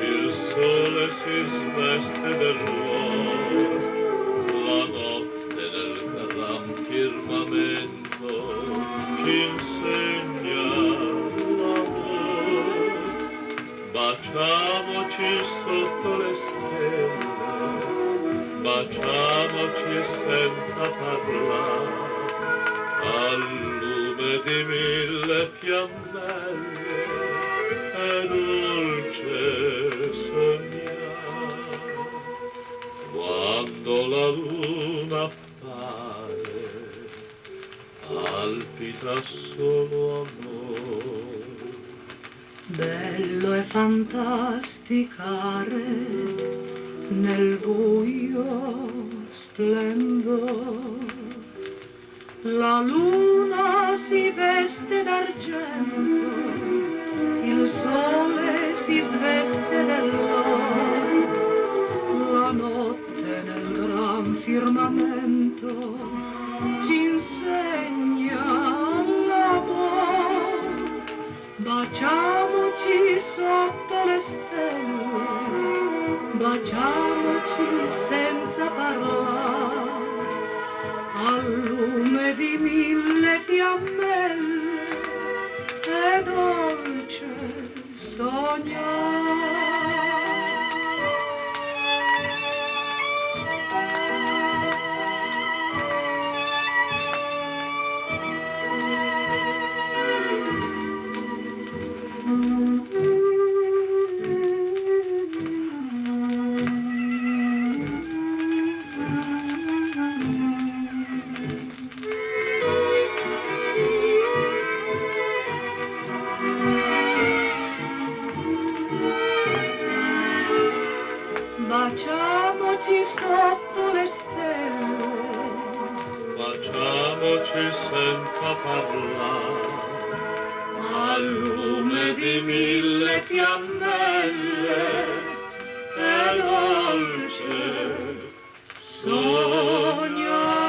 Il sole si sveste dell'or, la notte nel gran firmamento ci insegna l'amor. Baciamoci sotto le stelle, baciamoci senza parlar, al lume di mille fiammelle è dolce sognar. Quando la luna appare, palpita solo amor. Bello è fantasticare nel buio splendor. La luna si veste d'argento, il sole si sveste dell'oro. La notte nel gran firmamento ci insegna l'amor. Baciamoci sotto le stelle, baciamoci senza parlar, al lume di mille fiammelle è dolce sognar. Baciamoci sotto le stelle, Baciamoci senza parlar, al lume di mille fiammelle è dolce sognar.